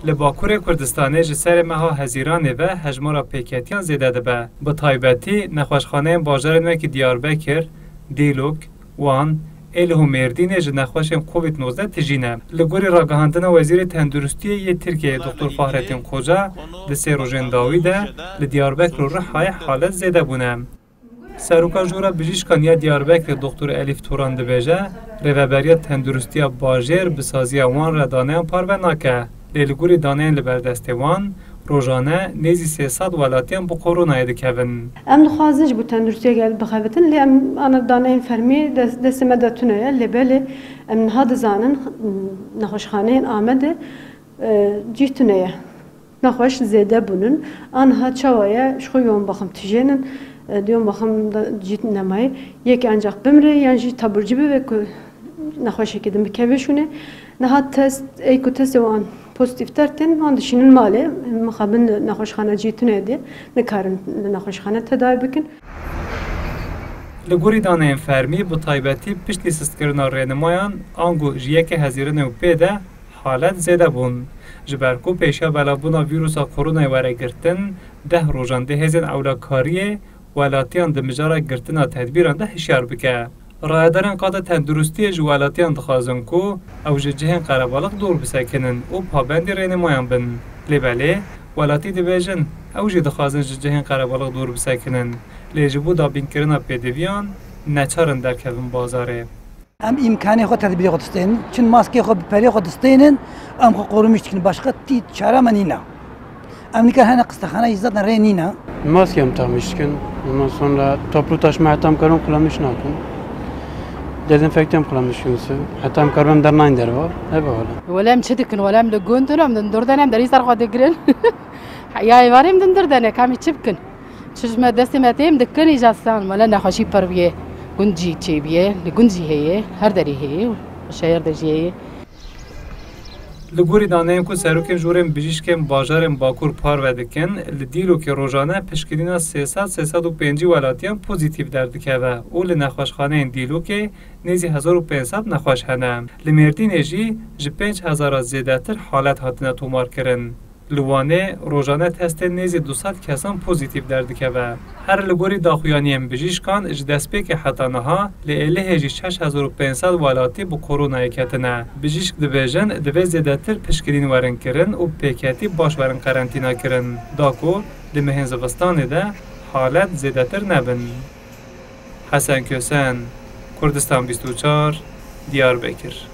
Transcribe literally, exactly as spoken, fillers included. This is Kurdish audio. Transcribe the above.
Li Bakurê Kurdistanê ji serê meha Hezîranê ve hejmara pêketiyan zêde dibe. Bi taybetî nexweşxaneyên bajarên wekî Diyarbekir, Dîlok, Wan, Êlih û Mêrdînê ji nexweşên Covid nozdeh tijî ne. Li gorî ragihandina Wezîrê Tenduristiyê yê Tirkiyeyê Doktor Fahrettin Koca, di sê rojên dawî de li Diyarbekir û Rihayê halet zêde bûne. Seroka Jora Bijîşkan ya Diyarbekirê Doktor Elîf Turan dibêje, Rêveberiya Tenduristiya Bajêr bi saziya wan re daneyan parve nake, lê li gorî daneyên li ber destê wan, rojane nêzî sê sed welatiyan bi koronayê dikevin. Em dixwazin ji bo tenduristiya gel bixebitin, lê em ana daneyên fermî des-, destê me de tune ye, lê belê em niha dizanin, nexweşxaneyên Amedê, e, cî tune ye. Nexweş zêde bûnin. Anha çawa ye? Ji xwe yoğun bakım tijênin. E, di yoğun bakım da cî nemayê. Yek ancak bimre yan jî taburcî bibe ku nexweşekî din bikeve şûnê. Niha test, ey ku testê wan pozitif dertên, wan dişînin malê. Mixabin nexweşxane cî tune diye. Nikarin li nexweşxane tedavi bikin. Li gorî daneyên fermî, bi taybetî piştî sistkirina rênimayan, ango ji yekê Hezîrinê û pê de, halet zêde bûn. Ji ber ku pêşiya belavbûna vîrusa koronayê were girtin, deh rojan dê hêzên ewlekariyê welatiyan di mijara girtina tedbîran de hişyar bike. Rayedarên qada tenduristiyê ji welatiyan dixwazin ku ew ji cihên qerebalix dûr bisekinin û pabendî rênîmayan bin. Lê belê, welatî dibêjin, ew jî dixwazin ji cihên qerebalix dûr bisekinin, lê ji bo dabînkirina pêdiviyan neçar in derkevin bazarê. Em îmkanê xwe tedbîrê xwe distênin. Çin maskê xwe bi perê xwe distênin, em xwe qorumîş dikin. Başqa tî çare me nîne. Em nikar hene qistexane jî zaten rê nîne. Maske em takmîş dikin. Ondan sonra toplu taşıma heta em karin kullanmış nakin. Dezenfekte em kullanmış dikin. Heta em karin dernayın derva. Hebe öyle. Wele em çi dikin? Wele em li gund in, em dindir dene, em derî ser xwe digirin. Ya êvarê em dindir dene, kamî çi bikin? Çi ji me destê me tê em dikin, îca stan, me ne nexweşî pir bûye. Gund jî çêbûye, li gund jî heye, her derê heye, şehir de jî heye. Li gorî daneyên ku serokên jorên bijîşkên bajarên Bakur parve dikin, li Dîlokê rojane piştgirîna sê sed, sê sed û pêncî welatiyan pozîtîf derdikeve û li nexweşxaneyên Dîlokê nêzî hezar û pênc sed nexweş hene. Li Mêrdînê jî ji pênc hezara zêdetir halet hatine tomarkirin. Li Wanê rojane testên nêzî du sed kesan pozîtîf derdikeve. Her li gorî daxuyaniyên bijîşkan ji destpêkê heta niha li Êlihê jî şeş hezar û pênc sed welatî bi koronayê ketine. Bijîşk dibêjin, divê zêdetir piştgirîn werin kirin û pêketî baş werin qerentîna kirin, da ku di mehên zivistanê de halet zêdetir nebin. Hesen Kösen, Kurdistan bîst û çar, Diyarbekir.